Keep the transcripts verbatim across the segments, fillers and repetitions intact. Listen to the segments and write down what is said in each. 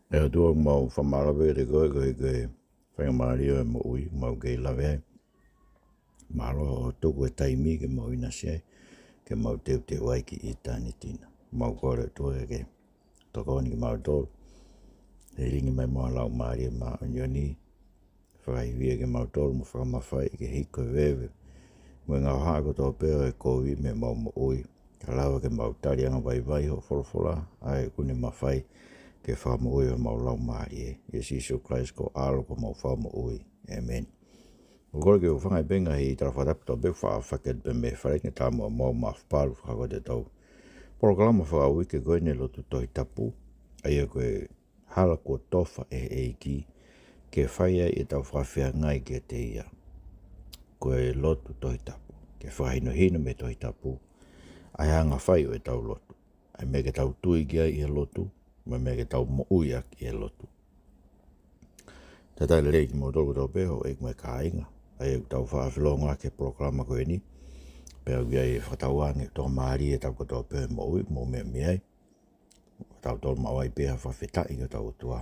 ʻE ʻOtua, ʻoku mau fakamālō pē kiate koe, koeʻuhi ko e faingamālie ʻo e moʻui ʻoku mau kei lave ai. Mālō hoʻo tuku e taimi ke mau ʻinasi ai, ke mau teuteu ai ki ʻitāniti na. Mau kole, ʻOtua, ke ke tokoni kimautolu, lilingi mai mo ho Laumālie Māʻoniʻoni, fakaivia kimautolu mo fakamafaiʻi ke hiki e veve mo e ngaahi haʻa kotoa pē ʻo e kovi mei heʻemau moʻui, kae lava ke mau tali angavaivai hoʻo folofola, ʻa ia ʻoku ne mafai ke fakamoʻui homau laumālie. ʻIa Sīsū Kalaisi ko ho ʻAlo ko homau Fakamoʻui. ʻĒmeni. ʻOku ou kole ke u hūfanga ʻi he ngaahi tala fakatapu kotoa pē ʻoku faʻa fakahoko atu pē mei he Fale, ke tau muʻomuʻa ʻo mafapalu fakahoko atu ʻetau polokalama fakauike ko eni, Lotu Tohi Tapu, ʻa ia ko e hala kuo tofa ʻe he ʻEiki ke fai ai ʻetau fakafeangai kiate ia. Ko e Lotu Tohi Tapu, ke fakahinohino mei he Tohi Tapu ʻa e anga fai ʻo ʻetau lotu, ʻa e meʻa ke tau tui ki ai ʻi he lotu, mo e meʻa ke tau moʻui ʻaki ʻi he lotu. Talitali lelei kimoutolu kotoa pē, houʻeiki mo e kāinga, ʻa ia ʻoku tau faʻa felōngoaki he polokalama ko eni, pea ʻoku ʻi ai e fakatauange ʻoku tokamālie ʻetau kotoa pē moʻui, mo meʻa mei ai. Tau tolu maʻu ai pē ha fakafetaʻi ki hotau ʻOtua,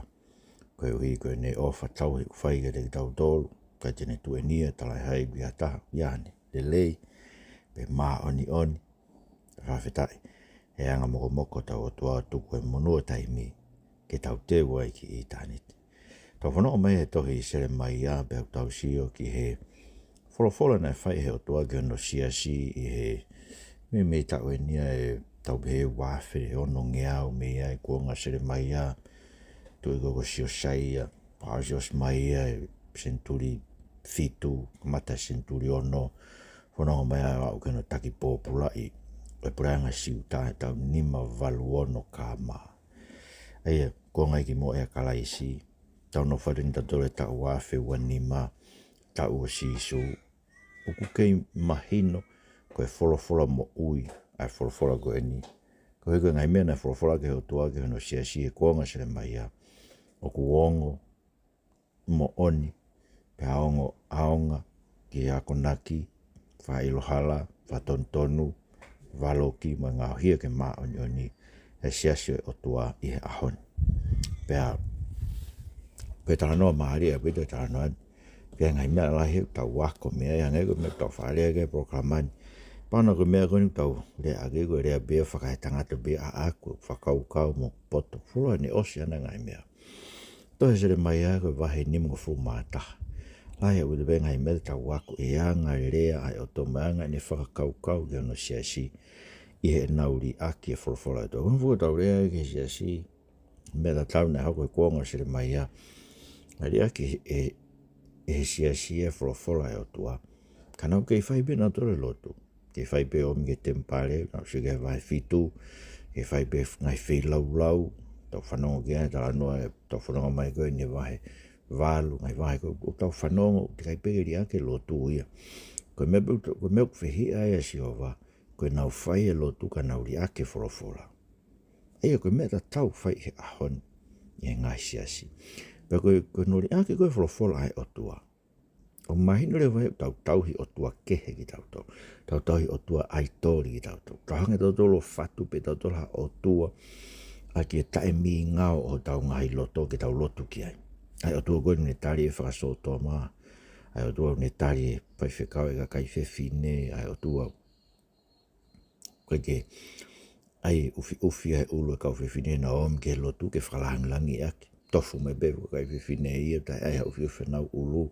koeʻuhi ko ʻene ʻofa tauhi ʻoku fai kiate kitautolu, ʻikai te ne tuʻenia, talaʻehai, ʻoku ʻi ai ha taha ʻoku ʻi ai haʻane lelei pe māʻoniʻoni. Fakafetaʻi he anga mokomoko hotau ʻOtua ʻo tuku e monū ʻo e taimi ke tau teu ai ki ʻitāniti. Tau fanongo mai he tohi Selemaia, pea ʻoku tau sio ki he folofola naʻe fai ʻe he ʻOtua ki hono siasi ʻi he meimei taʻu eni ia, ʻe tau pehē ua afe onongeau mei ai, kuonga Selemaia, tuʻi ko Siosaia, pea ʻosi ʻosi mai ia he senituli fitu, kamata senituli ono, fanongo mai ai ʻo aʻu ki hono taki pōpulaʻi ʻo e puleʻanga Siuta he taʻu nima valu ono K.M. ʻA ia, kuonga iiki moʻui ʻa Kalaisi, tau nofo atu eni tautolu he taʻu ua afe ua nima, taʻu ʻo Sīsū. ʻOku kei mahino ko e folofola moʻui ʻa e folofola ko eni, koeʻuhi ko e ngaahi meʻa naʻe folofola ki ai e ʻOtua ki hono siasi he kuonga Selemaia ʻoku ongo moʻoni, pea ongo ʻaonga ki he akonaki, fakaʻilo hala, fakatonutonu, valoki mo e ngaohi ke māʻoniʻoni e siasi ʻo e ʻOtua ʻi he ʻaho ni. Pea, ko e talanoa mālie ʻaupito e talanoa ni, pea ngaahi meʻa lahi ʻoku tau ako mei ai, hangē ko e meʻa ʻoku tau faʻa lea ki ai he polokalama ni. Pea ʻoku ʻi ai e meʻa ko eni ʻoku tau lea ʻaki, ko e lea pē ia fakaetangata pē ia ʻaʻaku, fakakaukau mo poto. Fuoloa ʻene ʻosi ʻana e ngaahi meʻa. Tohi Selemaia ko e vahe nimangofulu mā taha. Lahi ʻaupito pē e ngaahi meʻa te tau ako he anga e lea ʻa e ʻOtua mo e anga ʻene fakakaukau ki hono siasi ʻi heʻenau liʻaki e folofola ʻa e ʻOtua. Ko hono fuʻu tau lea ki he siasi, meʻa tatau naʻe hoko he kuonga ʻo Selemaia. Naʻe liʻaki ʻe, ʻe he siasi e folofola ʻa e ʻOtua, ka nau kei fai pē nautolu e lotu. Kei fai pē ʻomi ki he temipale, nau sio ki he vahe fitu, kei fai pē ngaahi feilaulau, tau fanongo ki ai, talanoa, tau fanongo mai ko eni he vahe valu, ngaahi vahe ko ē, ʻoku tau fanongo, teʻeki ai pē ke liʻaki e lotu ia. Ko e meʻa pē, ko e meʻa ʻoku fehiʻa ai ʻa Sihova, ko ʻenau fai e lotu ka nau liʻaki e folofola. ʻA ia ko e meʻa tatau ʻoku fai he ʻaho ni ʻe he ngaahi siasi. Pea ko e, ko hono liʻaki ko ē e folofola ʻa e ʻOtua, ʻoku mahino leva ia ʻoku tau tauhi ʻotua kehe kitautolu. Tau tauhi ʻotua ʻaitoli kitautolu. Tau hanga tautolu ʻo fatu pē tautolu ha ʻotua ʻaki e taʻemingao ʻo hotau ngaahi loto ke tau lotu ki ai. ʻA e ʻotua ko ē ʻoku ne tali e fakasōtoma, ʻa e ʻotua ʻoku ne tali e faifekau e kakai fefine, ʻa e ʻotua ʻoku ʻikai ke ʻai ʻufiʻufi ʻa e ʻulu e kau fefine naʻa nau ō mai ki he lotu ke fakalangilangiʻaki. Tofu mai pē e kakai fefine ia, taʻe ʻai ha ʻufiʻufi honau ʻulu,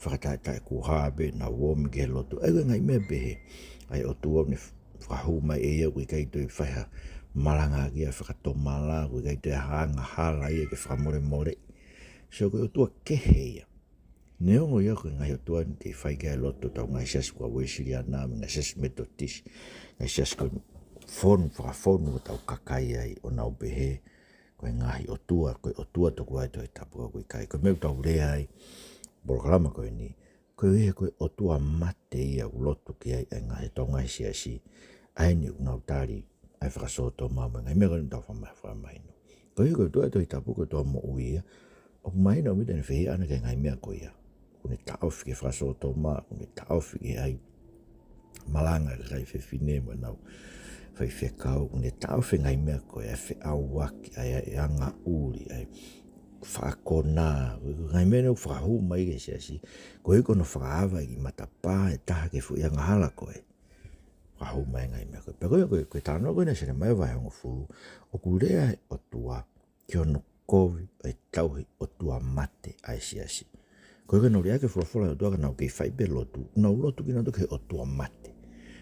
fakataʻetaʻekuha pē, nau ō mai ki he lotu. ʻA ia ko e ngaahi meʻa pehē, ʻa e ʻOtua ʻoku ne fakahū mai ʻe ia, ʻoku ʻikai toe fai ha malangaʻaki ʻa e fakatomala, ʻoku ʻikai toe ha angahala ia ke fakamolemoleʻi. So ko e ʻotua kehe ia. Neongo ia ko e ngaahi ʻotua ni kei fai ki ai e lotu ʻetau ngaahi siasi ko e Uēsiliana, mo e ngaahi siasi Metotisi, ngaahi siasi ko ē fonu, fakafonu hotau kakai ai, ʻo nau pehē ko e ngaahi ʻotua, ko e ʻotua tokua ʻi he Tohi Tapu, ka ʻoku ʻikai. Ko e meʻa ʻoku tau lea ai he polokalama ko eni, koeʻuhi he ko e ʻotua mate ia ʻoku lotu ki ai ʻa e ngaahi, ʻetau ngaahi siasi, ʻa eni ʻoku nau tali ʻa e fakasōtoma mo e ngaahi meʻa ko eni ʻoku tau fakamahino. Koeʻuhi ko e ʻOtua ʻo e Tohi Tapu ko e ʻOtua moʻui ia, ʻoku mahino ʻaupito ʻene fehiʻa ʻana ki he ngaahi meʻa ko ia. ʻOku ne taʻofi ki he fakasōtoma, ʻoku ne taʻofi ki he ʻai malanga e kakai fefine mo ʻenau faifekau, ʻoku ne taʻofi e ngaahi meʻa ko ia, e feʻauaki, ʻa e, ʻa e angaʻuli, ʻa e fakakona, ko e ngaahi meʻa naʻe fakahū mai ki he siasi, koeʻuhi ko hono fakaava e kiʻi matapā ʻe taha ki he foʻi angahala ko ē. Fakahū mai e ngaahi meʻa ko ē. Pea ko e, ko e, ko e talanoa ko ē ʻa Selemaia vahe hongofulu, ʻoku lea e ʻOtua ki hono kovi ʻo e tauhi ʻotua mate ʻa e siasi. Ko e ke nau liʻaki e folofola ʻa e ʻOtua ka nau kei fai pē lotu, nau lotu kinautolu ki he ʻotua mate.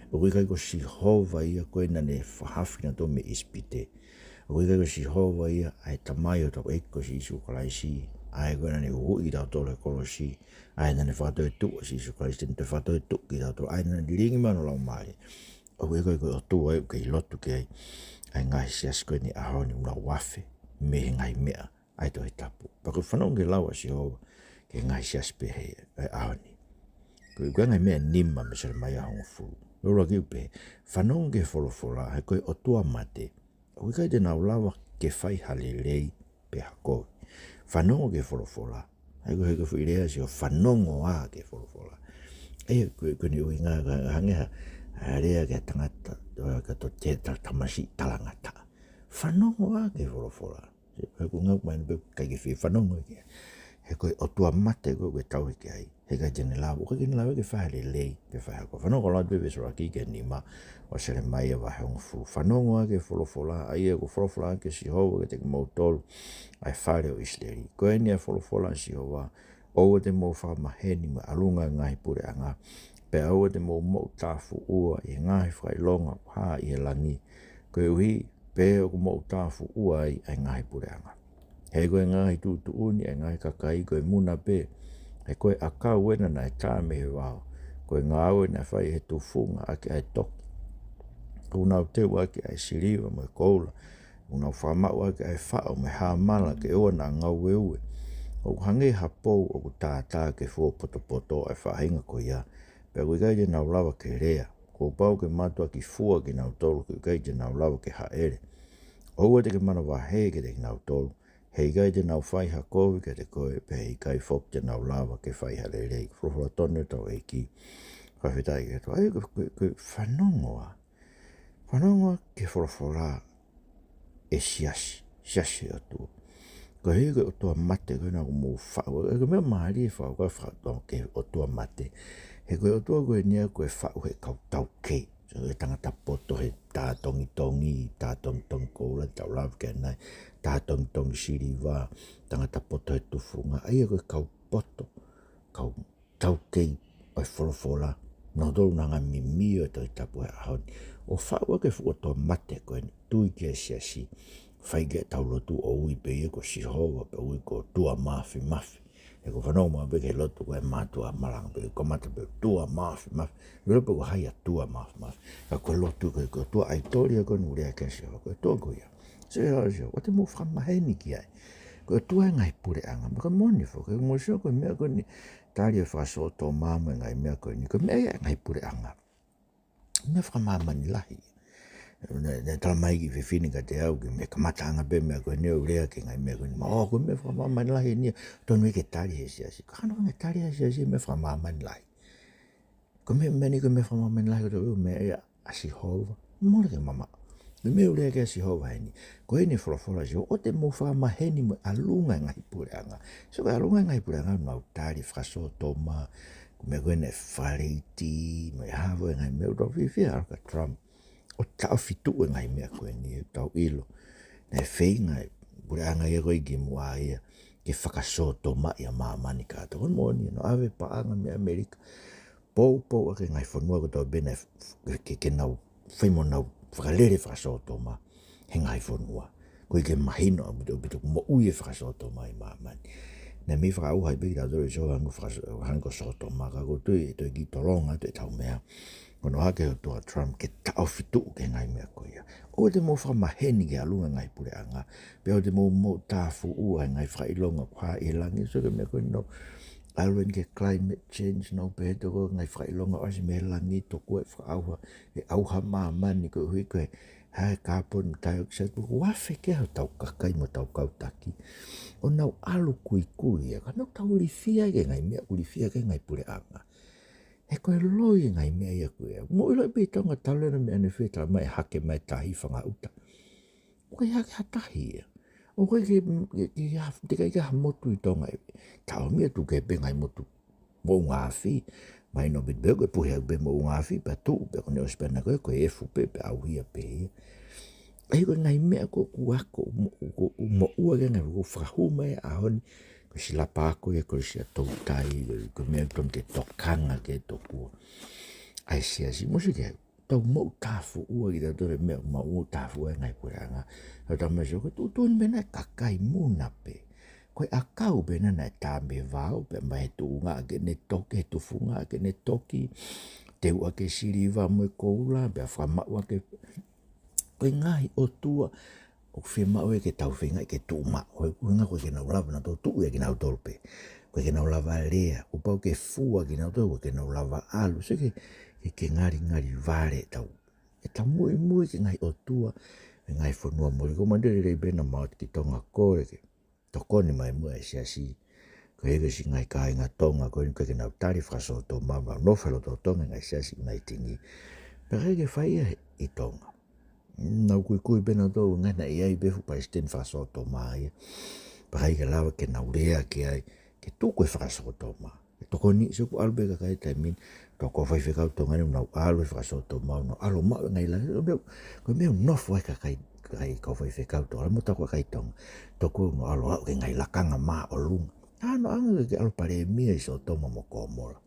ʻOku ʻikai ko Sihova ia ko ē naʻa ne fakahaofi kinautolu mei ʻIsipite. ʻOku ʻikai ko Sihova ia ʻa e Tamai ʻo hotau ʻEiki ko Sīsū Kalaisi, ʻa ē ko ē naʻa ne huhuʻi kitautolu he kolosi, ʻa ē naʻa ne fakatoetuʻu ʻa Sīsū Kalaisi, te ne toe fakatoetuʻu kitautolu, ʻa ē naʻa ne lilingi mai hono Laumālie. ʻOku ʻikai ko e ʻOtua ia ʻoku kei lotu ki ai ʻa e ngaahi siasi ko eni he ʻaho ni, ʻoku nau afe mei he ngaahi meʻa ʻa e Tohi Tapu. Pea ko e fanongo ki he lau ʻa Sihova ki he ngaahi siasi pehē he ʻaho ni. Ko e, ko e ngaahi meʻa ʻe nima mei Selemaia hongofulu. Loloa ki upe, fanongo ki he folofola, he ko e ʻotua mate, ʻoku ʻikai te nau lava ke fai ha lelei pe ha kovi. Fanongo ki he folofola. He ko e, he ko e foʻi lea ʻa Sihova, fanongo ā ki he folofola. ʻA ia ko e, ko eni ʻuhinga ka hangē ha, ha lea ki he tangata, ʻo ka to te ta-, tamasiʻi talangataʻa. Fanongo ā ki he folofola. He ko e ngāue mai pē ʻikai ke fie fanongo ki ai. He ko e ʻotua mate ko ē ʻoku ke tauhi ki ai, he ʻikai te ne lava, ʻoku ʻikai ke ne lava ke fai ha lelei pe fai ha kovi. Fanongo ā, lau atu pē veesi ʻuluaki ki he nima ʻo Selemaia vahe hongofulu. Fanongo ā ki he folofola, ʻa ia kuo folofola ʻaki ʻe Sihova kiate kimoutolu, ʻa e fale ʻo ʻIsileli. Ko eni ʻa e folofola ʻa Sihova, ʻoua te mou fakamaheni mo e ʻalunga ʻo e ngaahi puleʻanga, pea ʻoua te mou moʻutāfuʻua ʻi he ngaahi fakaʻilonga ʻoku hā ʻi he langi, koeʻuhi pē ʻoku moʻutāfuʻua ai ʻa e ngaahi puleʻanga. He ko e ngaahi tuʻutuʻuni ʻa e ngaahi kakai ko e muna pē, he ko e ʻakau ena naʻe tā mei he vao, ko e ngāue naʻe fai ʻe he tufunga ʻaki ʻa e toki. ʻOku nau teu ʻaki ʻa e siliva mo e koula, ʻoku nau fakamaʻu ʻaki ʻa e faʻo mo e hāmala ke ʻoua naʻa ngāueue. ʻOku hangē ha pou ʻoku tātā ke fuopotopoto ʻa e faʻahinga ko ia, pea ʻoku ʻikai te nau lava ke lea. Kuo pau ke mātuʻaki fua kinautolu, ʻoku ʻikai te nau lava ke haʻele. ʻOua te ke manavahē kiate kinautolu, he ʻikai te nau fai ha kovi kiate koe, pea he ʻikai foki te nau lava ke fai ha lelei. Folofola tonu ʻa hotau ʻEiki. Fakafetaʻi ki he ʻOtua. ʻA ia ko e, ko e, ko e fanongo ā. Fanongo ā ki he folofola, ʻe siasi, siasi ʻo e ʻOtua. Koeʻuhi ko e ʻotua mate ko ena ʻoku mou faʻu. ʻA ia ko e meʻa mālie e faʻu ka faʻu ki he ʻotua mate. He ko e ʻOtua ko eni ia ko e faʻu ʻe he kau taukei. So, ʻe he tangata poto he tā tongitongi, tā tongitongi koula, tau lava ki ai, tā tongitongi siliva, tangata poto he tufunga, ʻa ia ko e kau poto, kau taukei ʻo e folofola, nautolu naʻa nau mimio e Tohi Tapu he ʻaho ni. ʻO faʻu ʻaki e fuʻu ʻotua mate ko eni, tui ki he siasi, fai ki ai ʻetau lotu ʻo ui pē ia ko Sihova, pe ui ko e ʻotua māfimafi. He ko e fanongo mai pē ki he lotu ko e mātuʻa malanga pē, kamata pē ʻotua māfimafi. Lilo pē ko hai ʻa e ʻotua māfimafi. Ka ko e lotu ko e, ko e ʻotua ʻaitoli ʻa ko eni ʻoku lea ki ai ʻa Sihova, ko e ʻotua ko ia. Sio ʻa Sihova, ʻoua te mou fakamaheni ki ai. Ko e ʻotua ʻo e ngaahi puleʻanga. Pea ko e moʻoni foki, ko e mou sio ko e meʻa ko eni, tali ʻa e fakasōtoma mo e ngaahi meʻa ko eni. Ko e meʻa ia ʻa e ngaahi puleʻanga. Meʻa fakamāmani lahi. Naʻe, naʻe talamai e kiʻi fefine kiate au, ko e meʻa kamataʻanga pē meʻa ko eni ʻo lea ki he ngaahi meʻa ko eni. Ma, ʻō, ko e meʻa fakamāmani lahi eni ia. Tonu ia ke tali ʻe he siasi. Ka ʻoku ʻikai ke tali ʻe he siasi e meʻa fakamāmani lahi. Ko e meʻa, meʻa ni ko e meʻa fakamāmani lahi ko e tau meʻa ia ʻa Sihova. Mole ke mamaʻo. Ko e meʻa ʻoku lea ki ai ʻa Sihova heni. Ko eni e folofola ʻa Sihova, ʻoua te mou fakamaheni mo e ʻalunga ʻo e ngaahi puleʻanga. So ko e ʻalunga ʻo e ngaahi puleʻanga ʻoku nau tali fakasōtoma. Ko e meʻa ko eni e faleiti, mo e hā fua e ngaahi meʻa ʻoku tau fiefia ʻalu kia Trump ʻo taʻofituʻu e ngaahi meʻa ko eni ʻoku tau ʻilo. Naʻe feinga e puleʻanga ia ko ē kimuʻa ia ke fakasōtomaʻi ʻa māmani kātoa. Ko e moʻoni, naʻe ʻave paʻanga mei ʻAmelika. Poupou ʻaki e ngaahi fonua kotoa pē naʻe f-, f-, ke, ke nau fai mo nau fakalele fakasōtoma he ngaahi fonua. Koeʻuhi ke mahino ʻaupito, ʻaupito ʻoku moʻui e fakasōtoma ʻi māmani. Naʻe mei fakaʻauha pē kitautolu ʻe Sihova hangē ko e fakaso-, hangē ko Sōtoma, ka ʻoku ou tui ʻe toe kiʻi tolonga atu ʻetau meʻa. Ko hono ʻohake ʻa e ʻOtua ʻa Trump ke taʻofituʻu ki he ngaahi meʻa ko ia. ʻOua te mou fakamaheni ki he ʻalunga ʻo e ngaahi puleʻanga. Pea ʻoua te mou moʻutāfuʻua he ngaahi fakaʻilonga ʻoku hā ʻi he langi. So ko e meʻa ko eni ʻoku nau ʻalu eni ki he climate change, nau pehē ʻe he tokoua ko e ngaahi fakaʻilonga ʻoku ʻasi mei he langi, tokua e fakaʻauha, ʻe ʻauha māmani koeʻuhi ko e hā e carbon dioxide, pea ʻoku afe ki ai hotau kakai mo hotau kau taki. ʻO nau ʻalu kuikui ia, ka nau tau ilifia ki he ngaahi meʻa ʻoku ilifia ki ai e ngaahi puleʻanga. He ko e loi e ngaahi meʻa ia ko ia. Mou ʻilo pē ʻi Tonga talu ena meʻa naʻe fie talamai ʻe hake mai e tahi Fangaʻuta. ʻOku ʻikai hake ha tahi ia. ʻOku ʻikai ke, ke, ke ha-, teʻeki ai ke ha motu ʻi Tonga ʻe taʻomi atu ke pē ngaahi motu moʻunga afi. Mahino pē pē ko e puhi ʻa e pē moʻunga afi, pea tuʻu, pea ko ʻene ʻosi pē na ko ē, ko e efu pē, pea ʻauhia pē ia. ʻA ia ko e ngaahi meʻa ko ē ʻoku ako, mo-, ʻoku, ʻoku moʻua ki ai, ʻoku fakahū mai he ʻaho ni, ko e silapa ako ia, ko e sia toutai, ko e meʻa tonu ke tokanga ki ai tokua. ʻA e siasi, mou sio ki ai, tau moʻutāfuʻua kitautolu he meʻa ʻoku moʻutāfuʻua ai e ngaahi puleʻanga. Tau tau mai sio, ko e tuʻutuʻuni mei he kakai muna pē. Ko e ʻakau pē naʻa ne tā mei he vao, pea mai he tuʻunga ke ne toki, he tufunga ke ne toki, teuʻaki e siliva mo e koula, pea fakamaʻu ʻaki e, ko e ngaahi ʻotua ʻoku fiemaʻu ia ke tau feinga ke tuʻu maʻu. Ko e ʻuhinga ʻoku ʻikai ke nau lava nautolu, tuʻu ia kinautolu pē. ʻOku ʻikai ke nau lava lea, kuo pau ke fua kinautolu, ʻoku ʻikai ke nau lava ʻalu. Sio ki he, ki he ngalingali vale ʻetau, ʻetau muimui ki he ngaahi ʻotua ʻo e ngaahi fonua muli. Ko e manatu lelei pē naʻa mau ō ki Tonga, kole ke tokoni mai muʻa e siasi. Ko e hā ko e siʻi ngaahi kāinga Tonga ko eni ʻoku ʻikai ke nau tali fakasōtoma, nau nofo he lotolotonga e ngaahi siasi ʻi Naitingi. Pea ʻikai ke fai ia ʻi Tonga. Nau kuikui pē nautolu, ngaahi naʻe ʻi ai pē fuʻu palesiteni fakasōtoma ia. Pea ʻikai ke lava ke nau lea ki ai, ke tuku e fakasōtoma. ʻE tokoni, sio kuo ʻalu pē kakai taimi ni, tau kau faifekau Tonga ni, nau ʻalu he fakasōtoma, nau ʻalu maʻu e ngaahi langa, ko e meʻa, ko e meʻa ʻoku nofo ai kakai, kakai kau faifekau Tonga, mo e kau kakai Tonga. Tokua nau ʻalu ʻo aʻu ki he ngaahi lakanga māʻolunga. ʻA, nau ʻalu ange ke ʻalu palēmia ʻi Sōtoma mo Komola.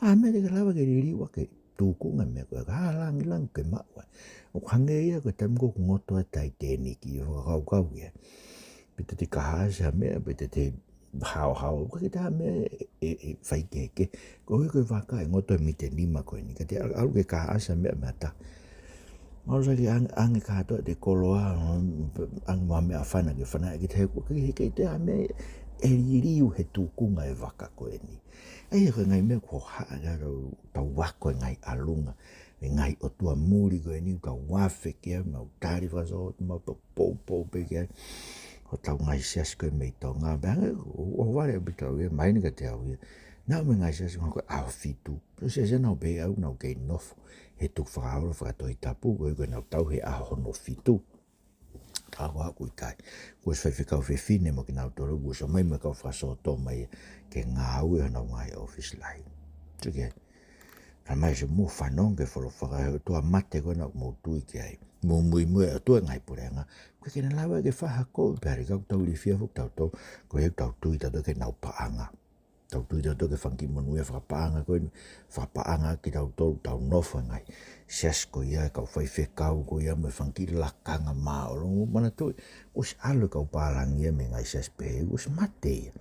ʻA, meʻa te ke lava ke liliu ʻa e tūkunga meʻa ko ē, ka ha langilangi ke maʻu ai. ʻOku hangē ia ko e taimi ko ē ʻoku ngoto ai e Titanic, ʻo fakakaukau ia. Pe te te kahaʻasi ha meʻa, pe te te haohaoa, ʻoku ʻikai ke toe ha meʻa ʻe, ʻe, ʻe faikehekehe. Ko e, ko e vaka ʻe ngoto e mita ʻe nima ko eni, ka te ʻalu, ʻalu ke kahaʻasi ha meʻa mei ha taha. Mahalo sai ke ʻange, ʻange kātoa ʻete koloa, ʻange mo ha meʻa fana ke fana, ʻikai ke toe, ʻoku ʻikai ke toe ha meʻa ʻe liliu he tūkunga e vaka ko eni. ʻA ia ko e ngaahi meʻa ʻoku haʻa ʻa tau, tau ako e ngaahi ʻalunga e ngaahi ʻotua muli ko eni, tau afe ki ai, mau tali fakasōtoma, mau poupou pē ki ai. Ko ʻetau ngaahi siasi ko ē mei Tonga, pea hangē ʻoku, ʻohovale ʻaupito au ia, mahino kiate au ia. Naʻa mo e ngaahi siasi ko ē ʻaho fitu. Ko e siasi naʻa nau pehē ʻe au naʻa nau kei nofo he tukufakaholo fakatohitapu, ko e, ko ʻenau tau he ʻaho hono fitu. Ka ko au ʻoku ʻikai. Kuo ʻosi faifekau fefine mo kinautolu, kuo ʻosi ō mai mo e kau fakasōtoma ia ke ngāue honau ngaahi ʻōfisi lahi. Sio ki ai. Ka mai se mou fanongo ki he folofola, he ʻotua mate ko ē naʻa mou tui ki ai. Mou muimui he ʻotua e ngaahi puleʻanga. ʻOku ʻikai ke na lava ke fakahoko, pea ʻikai ke tau ilifia foki tautolu, ko e tau tui tautolu ki heʻenau paʻanga. Tau tui tautolu ki he fanga kiʻi monūʻia fakapaʻanga ko ē, fakapaʻanga kitautolu, tau nofo he ngaahi siasi ko ia, kau faifekau ko ia, mo e fanga kiʻi lakanga māʻolunga, manatuʻi, kuo ʻosi ʻalu e kau pālangi ia mei he ngaahi siasi pehē, kuo ʻosi mate ia.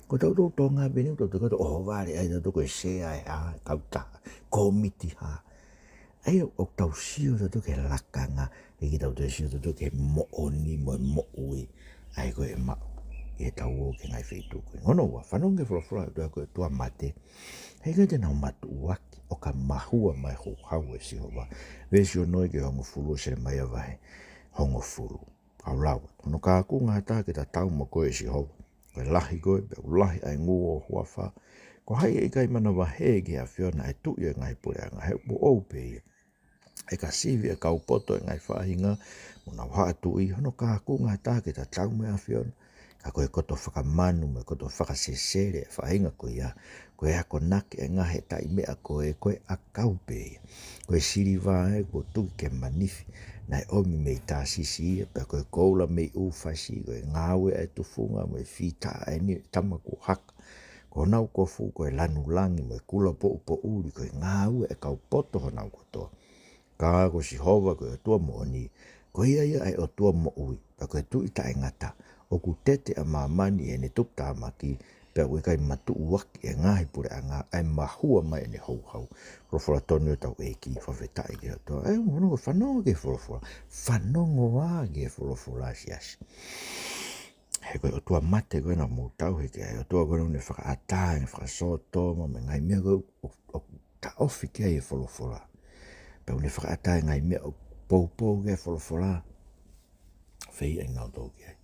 Ko tautolu Tonga pē eni, tautolu kau ʻohovale ai tautolu ko e sea ʻe hā, kautaha, kōmiti hā. ʻA ia ʻoku tau sio tautolu ki he lakanga, ʻikai ke tau toe sio tautolu ki he moʻoni mo e moʻui ʻa ia ko ē ʻe maʻu ʻi heʻetau ō ki he ngaahi feituʻu ko ē. Hono ua, fanongo ki he folofola ʻa e ʻOtua, ko e ʻotua mate, heʻikai te nau matuʻuaki ʻo ka mahua mai e houhau ʻo Sihova. Veesi ono ki he hongofulu ʻo Selemaia vahe hongofulu. Kau lau atu. Hono kākunga ha taha ke tatau mo koe, ʻe Sihova. Ko e lahi koe, pea ʻoku lahi ʻa e ngū ʻo ho huafa. Ko hai ʻe ʻikai manavahē ki he ʻAfiona, ʻa e Tuʻi ʻo e ngaahi puleʻanga? He ʻoku ou pē ia. ʻE ka sivi ʻa e kau poto ʻo e ngaahi faʻahinga, mo nau haʻa tuʻi. Hono kākunga ha taha ke tatau mo e ʻAfiona? Ka ko e koto fakamanu mo e koto fakasesele ʻa e faʻahinga ko ia, ko e akonaki ʻa e ngaahi taʻi meʻa ko ē, ko e ʻakau pē ia. Ko e siliva ē kuo tuki ke manifi, naʻe ʻomi mei Tāsisi ia, pea ko e koula mei ʻUfasi, ko e ngāue ʻa e tufunga mo e fita ʻa e niʻihi ʻo e tama kuo haka. Ko honau kofu ko e lanu langi mo e kula poʻupoʻuli, ko e ngāue ʻa e kau poto honau kotoa. Ka ko Sihova ko e ʻOtua moʻoni, ko ia ia ʻa e ʻOtua moʻui, pea ko e Tuʻi taʻengata, ʻoku tete ʻa māmani ʻi heʻene tuputāmaki, pea ʻoku ʻikai matuʻuaki ʻa e ngaahi puleʻanga, ʻa e mahua mai ʻene houhau. Folofola tonu ʻa hotau ʻEiki, fakafetaʻi ki he ʻOtua. ʻA ia, fanongo, fanongo ki he folofola, fanongo ā ki he folofola, siasi. He ko e ʻotua mate ko ē naʻa mou tauhi ki ai, ʻotua ko ē naʻa ne fakaʻatā e fakasōtoma mo e ngaahi meʻa ko ē ʻoku, ʻoku taʻofi ki ai e folofola. Pea ʻoku ne fakaʻatā e ngaahi meʻa ʻoku poupou ki ai e folofola. Fēfē ʻa kinautolu ki ai?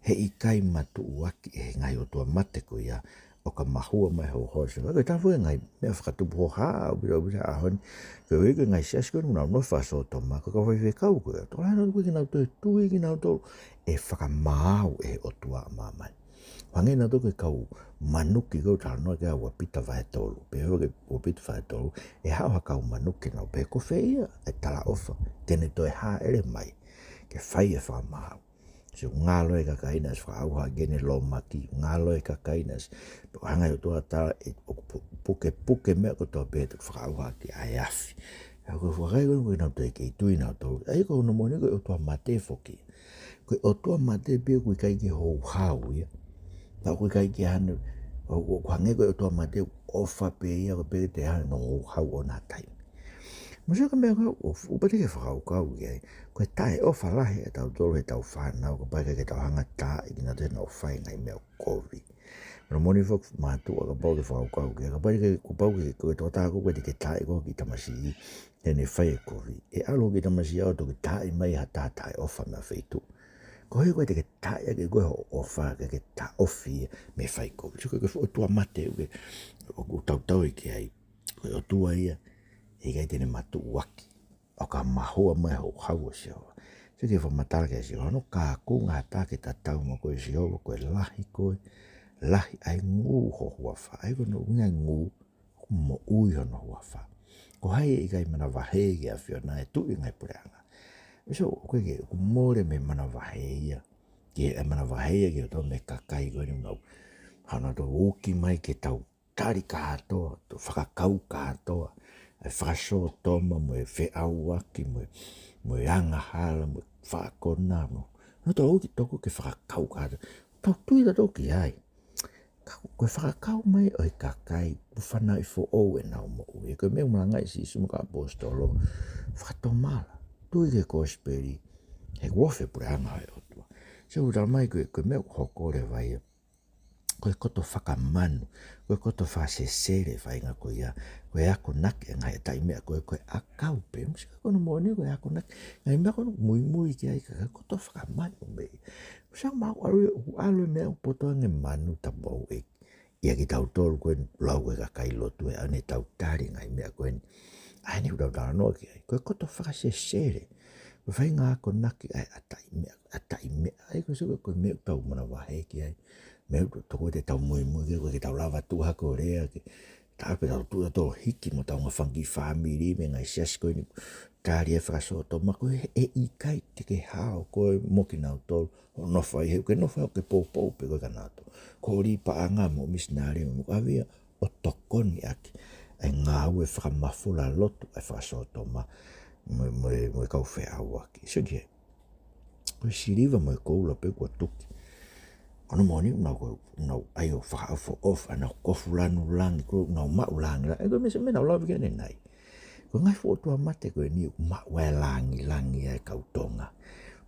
Heʻikai matuʻuaki ʻe he ngaahi ʻotua mate ko ia ʻo ka mahua mai e houhau ʻo Sihova. Ko e taha foki e ngaahi meʻa fakatupu hohaʻa ʻaupito, ʻaupito he ʻaho ni. Ko e ʻuhi ko e ngaahi siasi ko eni ʻoku nau nofo ʻo faʻa sōtoma, ko e kau faifekau ko ē. Tokolahi nautolu ʻoku ʻikai ke nau toe tui kinautolu ʻe fakamaau ʻe he ʻOtua ʻa māmani. Hangē nautolu ko e kau manuki ko ē ʻoku talanoa ki ai ʻa Pita vahe tolu. Pehē foki ʻe Pita vahe tolu, ʻe haʻu ha kau manuki, nau pehē, ko fē ia ʻa e talaʻofa ke ne toe hāʻele mai ke fai e fakamaau? Sio, ngalo e kakai naʻe ʻosi fakaʻauha ke ne lōmaki, ngalo e kakai naʻe ʻosi, pea hanga ʻe he ʻOtua ʻo tala ʻe, ʻoku pu-, pukepuke meʻa kotoa pē ʻoku fakaʻauha ki ai ʻa e afi. ʻA ia ko e kakai ko ē ʻoku nau toe kei tui nautolu. ʻA ia ko hono moʻoni ko e ʻotua mate foki. Ko e ʻotua mate pē ʻoku ʻikai ke houhau ia. Pea ʻoku ʻikai ke hano, ʻo, ʻo, ʻoku hangē ko e ʻotua mate ʻoku ʻofa pē ia, ko e pē te hano houhau ʻona ha taimi. Mou sio ki he meʻa ko ē ʻoku, ʻoku ʻikai te ke fakakaukau ki ai. Ko e taʻeʻofa lahi ʻa tautolu heʻetau fānau, kapau ʻe ʻikai ke tau hanga ʻo taaʻi kinautolu heʻenau fai e ngaahi meʻa kovi. Ko hono moʻoni foki mātuʻa, kapau ʻoku ke fakakaukau ki ai, kapau ʻe ʻikai, kapau ʻoku ke, ko e tokotaha ko ē ʻoku ʻikai te ke taaʻi koe ki he tamasiʻi heʻene fai e kovi, ʻe ʻalu ki he tamasiʻi ʻo toki taaʻi mai ha taha taʻeʻofa mei ha feituʻu. Ko e ʻuhi ʻoku ʻikai te ke taaʻi ʻaki koe hoʻo ʻofa ke ke taʻofi ia mei he fai kovi. Sio, ko e, ko e ʻotua mate ʻoku ke, ʻoku tautau ki ai, ko e ʻotua ia ʻe ʻikai te ne matuʻuaki ʻo ka mahua mai e houhau ʻo Sihova. Sio ki he fakamatala ki ai ʻa Sihova: Ko hono kākunga ha taha ke tatau mo koe, Sihova, ko e lahi koe, lahi ʻa e ngū ho huafa. ʻA ia ko hono ʻuhinga e ngū, ʻoku moʻui hono huafa. Ko hai ʻe ʻikai manavahē ki he ʻAfiona, ʻe tuʻu ʻi he ngaahi puleʻanga. Sio, ʻoku ʻikai ke, ʻoku mole mei he manavahē ia. Ki he, ʻe manavahē ia ki he ʻOtua mei he kakai ko eni ʻoku nau, hano to uki mai ke tau tali kātoa, tau fakakau kātoa e fakasōtoma mo e feʻauaki mo e, mo e angahala mo e faʻa konā mo. Nau tau uki toko ke fakakau kātoa. Tau tui tautolu ki ai. Ka ko e fakakau mai ʻo e kakai, ʻoku fanauʻi foʻou ʻenau moʻui. Ko e meʻa ʻoku malangaʻi ʻe Sīsū mo e kau ʻaposetolo, fakatomala, tui ki he kosipeli, he ʻoku ofi e puleʻanga ʻo e ʻOtua. Sio, ʻoku talamai ko e, ko e meʻa ʻoku hoko leva ia, ko e koto fakamanu, ko e koto fakasesele e faʻahinga ko ia, ko e akonaki e ngaahi ʻataʻi meʻa ko ē, ko e ʻakau pē. Mou sio ki hono moʻoni, ko e akonaki e ngaahi meʻa ko ē ʻoku muimui ki ai, ka ko e koto fakamanu mei. Mou sio, maʻu ʻalu, ʻoku ʻalu e meʻa ʻoku poto ange manu, tapu ʻoku ʻi ai kitautolu ko ē, lau ko ē e kakai lotu, ʻe ʻalu ʻo tau tali e ngaahi meʻa ko eni. ʻA eni ʻoku tau talanoa ki ai, ko e koto fakasesele. Ko e faʻahinga akonaki ʻa e ʻataʻi meʻa, ʻataʻi meʻa. ʻA ia ko e, sio, ko e meʻa ʻoku tau manavahē ki ai. Meʻa ʻoku totonu ke tau muimui ki ai, ʻoku ʻikai ke tau lava tuʻu hake ʻo lea ki ai. Tau pē tau tuʻu ʻo hiki mo ʻetau ngaahi fanga kiʻi fāmili mei he ngaahi siasi ko eni, tali e fakasōtoma, ko e, ʻe ʻikai te ke hao koe mo kinautolu ʻo nofo ai, he ʻoku ke nofo ai ʻo ke poupou pē koe kia nautolu. Ko e ʻuli paʻanga mo e misinale mo e kaveinga ʻo tokoni ʻaki e ngāue fakamafula lotu e fakasōtoma mo, mo, mo e kau feʻauaki. Sio ki he, ko e siliva mo e koula pē kuo tuki. Ko hono moʻoni ʻoku nau, ʻoku nau ʻai ʻo fakaʻofoʻofa, ʻenau kofu lanu langi, ko ʻenau maʻu langilangi. ʻE, ko e meʻa, meʻa naʻa ku lave ki ai ʻanenai. Ko e ngaahi fuʻu ʻotua mate ko eni ʻoku maʻu ai e langilangi ʻa e kau Tonga.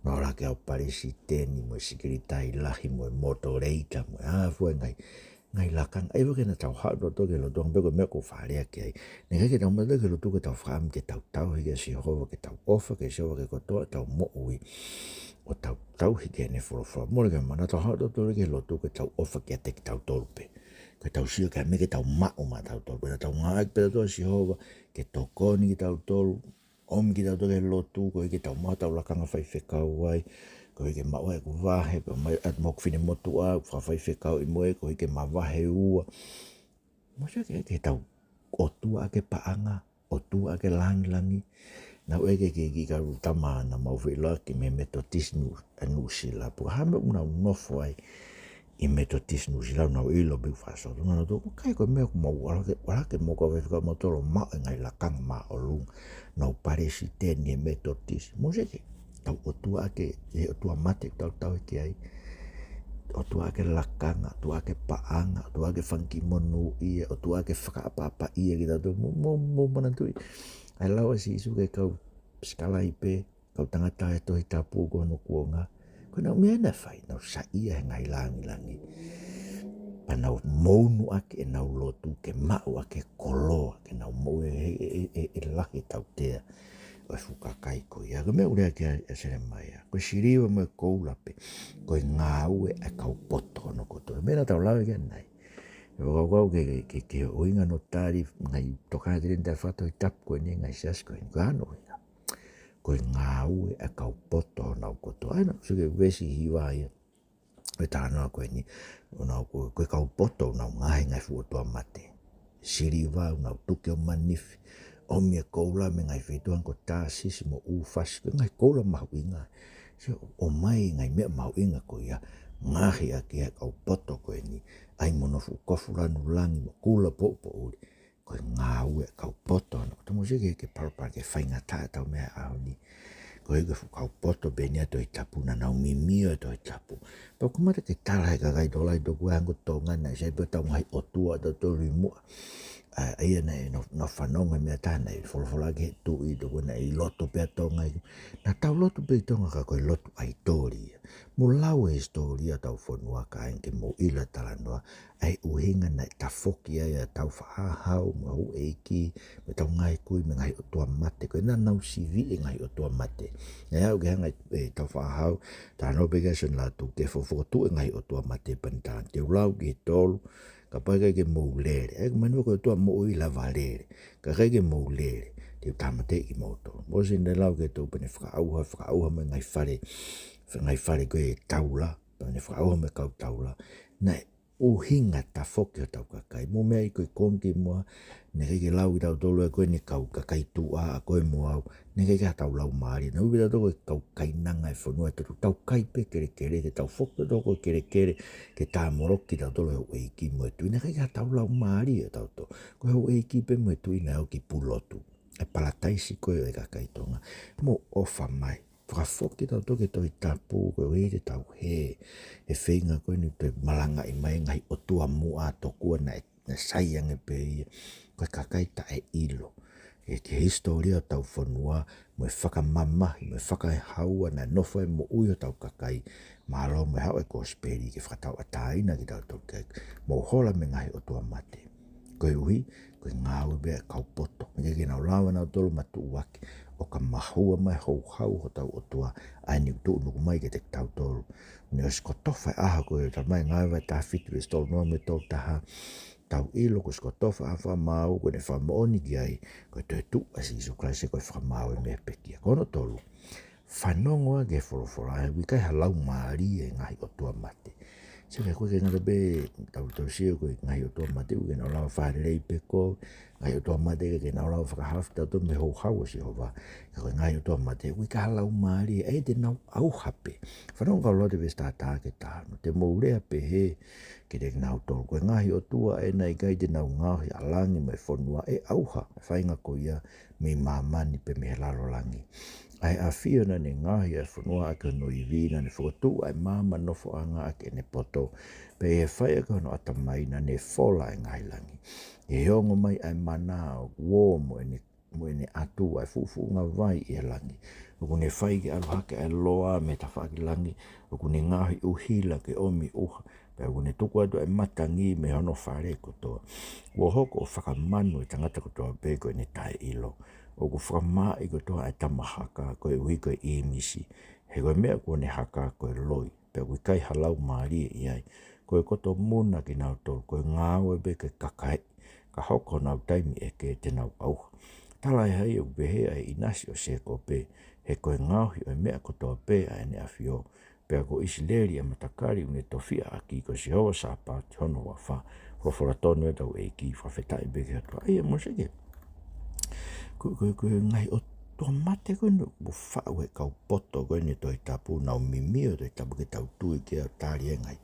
Nau ʻalu hake ʻo palesiteni mo e sekelitali lahi mo e motoleita mo e hā fua e ngaahi, ngaahi lakanga. ʻA ia ʻoku ʻikai ke tau haʻu tautolu ki he lotu, ʻa ia pē ko e meʻa ʻoku ou faleʻi ki ai. Naʻe ʻikai ke tau haʻu tautolu ki he lotu ke tau fakaʻamu ke tau tauhi kia Sihova, ke tau ʻofa kia Sihova ki he kotoa ʻetau moʻui, ʻo tau tauhi ki heʻene folofola. Mole ke mana tau haʻu tautolu ki he lotu ke tau ʻofa kiate kitautolu pē. Ke tau sio ki he meʻa ke tau maʻu maʻatautolu pē. Naʻa tau ngāueʻaki pē tautolu ʻa Sihova ke tokoni kitautolu, ʻomi kitautolu ki he lotu, koeʻuhi ke tau maʻu ʻetau lakanga faifekau ai, koeʻuhi ke maʻu ai ʻeku vahe, pea maʻu ʻa e moʻoku finemotuʻa, fakafaifekauʻi mo ia, koeʻuhi ke ma vahe ua. Mou sio ki he, ki heʻetau ʻotua ʻaki e paʻanga, ʻotua ʻaki e langilangi. Naʻa ku ʻeke ki he kiʻi kau tama naʻa mau feʻiloaki mei he Metotisi Nuʻu, ʻa Nuʻusila, pe ko e hā e meʻa ʻoku nau nofo ai ʻi he Metotisi Nuʻusila, ʻoku nau ʻilo pē ʻoku fakasōtoma nautolu. Ko e ʻikai ko e meʻa ʻoku mau ʻalu hake, ʻalu hake mo e kau faifekau mautolu ʻo maʻu e ngaahi lakanga māʻolunga, nau palesiteni he Metotisi. Mou sio ki he, tau ʻotua ʻaki e ʻotua mate ʻoku tau tauhi ki ai. ʻOtua ʻaki e lakanga, ʻotua ʻaki e paʻanga, ʻotua ʻaki e fanga kiʻi monūʻia, ʻotua ʻaki e fakaʻapaʻapaʻia kitautolu. Mou, mou, mou manatuʻi ʻa e lau ʻa Sīsū ki he kau sikalaipe, kau tangata ʻi he Tohi Tapu ko hono kuonga. Ko ʻenau meʻa naʻe fai, nau saiʻia he ngaahi langilangi. Pea nau mounuʻaki ʻenau lotu ke maʻu ʻaki e koloa, ke nau moʻui ʻe, ʻe, ʻe, ʻe lahi e tautea ʻo e fuʻu kakai ko ia. Ko e meʻa ʻoku lea ki ai ʻa Selemaia. Ko e siliva mo e koula pē, ko e ngāue ʻa e kau poto hono kotoa. Meʻa naʻa tau lave ki ai ʻanenai. Pea fakakaukau ke, ke, ke ʻuhinga hono tali ngaahi tokāteline taʻe fakatohitapu ko eni, ngaahi siasi ko eni, ko hono ʻuhinga, ko e ngāue ʻa e kau poto honau kotoa. ʻA ia naʻe ʻosi ko e veesi hiva ia ʻo e talanoa ko eni, ʻoku nau, ko, ko e kau poto ʻoku nau ngaohi e ngaahi fuʻu ʻotua mate. Siliva ʻoku nau tuki ʻo manifi, ʻomi e koula mei he ngaahi feituʻu hangē ko Tāsisi mo ʻUfasi, ko e ngaahi koula mahuʻinga. Sio, ʻomai e ngaahi meʻa mahuʻinga ko ia, ngaohi ʻaki ʻe he kau poto ko eni ʻa e mono fuʻu kofu lanu langi mo e koula poʻupoʻuli. Ko e ngāue ʻa e kau poto, naʻa ku toe mou sio ki he, ki he palopalema, ki he faingataʻa ʻetau meʻa he ʻaho ni. Ko e, ko e fuʻu kau poto pē eni ʻa e Tohi Tapu naʻa nau mimio he Tohi Tapu. Pea ʻoku kamata ke tala ʻe he kakai tokolahi, tokua hangē ko Tonga naʻe sai pē ʻetau ngaahi ʻotua ʻatautolu ʻi muʻa. ʻA, ʻa ia naʻe, nau, nau fanongo he meʻa taha naʻe folofola ki he tuʻi, tokua naʻe lotu pē ʻa Tonga ʻi, naʻa tau lotu pē ʻi Tonga ka ko e lotu ʻaitoli ia. Mou lau e hisitōlia ʻetau fonua kāinga ke mou ʻilo e talanoa, ʻa e ʻuhinga naʻe tafoki ai ʻa Tāufaʻāhau mo e houʻeiki mo ʻetau ngaahi kui mei he ngaahi ʻotua mate. Ko e naʻa nau siviʻi e ngaahi ʻotua mate. Naʻe aʻu ki he hanga ʻe Tāufaʻāhau, talanoa pē ki ai ʻa Sione Lātūkefu, fokotuʻu e ngaahi ʻotua mate pea ne tala, te u lau ki he tolu, kapau ʻe ʻikai ke mou lele. ʻE, ʻoku mahino ko e ʻotua moʻui lava lele. Ka ʻikai ke mou lele, te u tāmateʻi kimoutolu. Mōsese naʻe lau ki he tolu pea ne fakaʻauha, fakaʻauha mo e ngaahi fale, ngaahi fale ko e taula, pea ne fakaʻauha mo e kau taula. Naʻe ʻuhinga tafoki hotau kakai. Mou meaʻi ko e konga kimuʻa, naʻe ʻikai ke lau kitautolu ʻe koe ni kau kakai tuʻa, ʻa koe mo au. Naʻe ʻikai ke ʻi ai hatau laumālie. Naʻe ui kitautolu ko e kau kainanga ʻo e fonua, te tau kai pē kelekele, te tau foki kitautolu ko e kelekele, ke tāmoloki kitautolu ʻe he houʻeiki mo e tuʻi. Naʻe ʻikai ke ʻi ai hatau laumālie ʻatautolu. Ko e houʻeiki pē mo e tuʻi naʻe ō ki Pulotu, ʻa e palataisi ko ē ʻo e kakai Tonga. Mou ʻofa mai. Fakafoki kitautolu ki he Tohi Tapu, koeʻuhi te tau hē he feinga ko eni ʻoku toe malangaʻi mai e ngaahi ʻotua muʻa tokua naʻe, naʻe sai ange pē ia. Ko e kakai taʻeʻilo. ʻI he, ki he hisitōlia ʻo hotau fonua, mo e fakamamahi, mo e fakaehaua naʻe nofo ai e moʻui ʻo hotau kakai. Mālō mo e haʻu e kosipeli ke fakatauʻatāina kitautolu ki ai. Mou hola mei he ngaahi ʻotua mate. Koeʻuhi, ko e ngāue pē ʻa e kau poto. Naʻe ʻikai ke nau lava nautolu ʻo matuʻuaki, ʻo ka mahua mai e houhau ʻo hotau ʻOtua, ʻa eni ʻoku tuʻunuku mai kiate kitautolu. Ne ʻosi kotofa e ʻaho ko ē, talamai ʻe Ngāue vahe taha fitu veesi tolu noa mo e tolu taha, tau ʻilo kuo ʻosi kotofa e ʻaho fakamaau, kuo ne fakamoʻoni ki ai, ko e toetuʻu ʻa Sīsū Kalaisi ko e fakamaau mei he pekia. Ko hono tolu, fanongo ā ki he folofola, he ʻoku ʻikai ha laumālie ʻi he ngaahi ʻotua mate. Sio, ʻoku ʻikai ke ngata pē, tau, tau sio ko e ngaahi ʻotua mate, ʻoku ʻikai ke nau lava fakalelei pē ko e ngaahi ʻotua mate, ʻikai ke nau lava fakahaofi kitautolu mei he houhau ʻo Sihova. Ka ko e ngaahi ʻotua mate, ʻoku ʻikai ha laumālie, ʻe te nau ʻauha pē. Fanongo kau loa ki he veesi taha taha ki he taha ono. Te mou lea pehē kiate kinautolu, ko e ngaahi ʻotua ē naʻe ʻikai te nau ngaohi ʻa langi mo e fonua, ʻe ʻauha e faʻahinga ko ia mei māmani pe mei he lalo langi. ʻA e ʻafio naʻa ne ngaohi ʻa e fonua ʻaki hono ivi, naʻa ne fokotuʻu ʻa e maama nofoʻanga ʻaki ʻene poto, pea ʻi he fai ʻaki hono ʻatamai naʻa ne fola ʻa e ngaahi langi. ʻI he ongo mai ʻa e mana ʻoku ō mo ʻene, mo ʻene ʻatu ʻa e fuʻufuʻunga vai ʻi he langi. ʻOku ne fai ke ʻalu hake ʻa e loa mei he tafaʻaki langi, ʻoku ne ngaohi ʻuhila ke ʻomi ʻuha, pea ʻoku ne tuku atu ʻa e matangi mei hono fale kotoa. Kuo hoko ʻo fakamanu e tangata kotoa pē ko ʻene taʻeʻilo. ʻOku fakamaaʻi kotoa ʻa e tama haka, koeʻuhi ko e ʻīmisi. He ko e meʻa kuo ne haka ko e loi, pea ʻoku ʻikai ha laumālie ʻi ai. Ko e koto muna kinautolu, ko e ngāue pē ke kakaeʻi, ka hoko honau taimi ʻeke te nau ʻauha. Talaʻehai ai ʻoku pehē ʻa e ʻinasi ʻo Sēkope, he ko e ngaohi ʻo e meʻa kotoa pē ʻa ʻEne ʻAfio, pea ko ʻIsileli ʻa e matakali ʻoku ne tofiʻa ʻaki, ko Sihova Sāpaoti hono huafa. Folofola tonu ʻetau ʻEiki, fakafetaʻi pē ki he ʻOtua. ʻA ia, mou sio ki he, ko, ko, ko e ngaahi ʻotua mate ko eni ʻoku faʻu ʻe he kau poto ko eni ʻo e Tohi Tapu, nau mimio he Tohi Tapu ke tau tui ki ai ʻo tali e ngaahi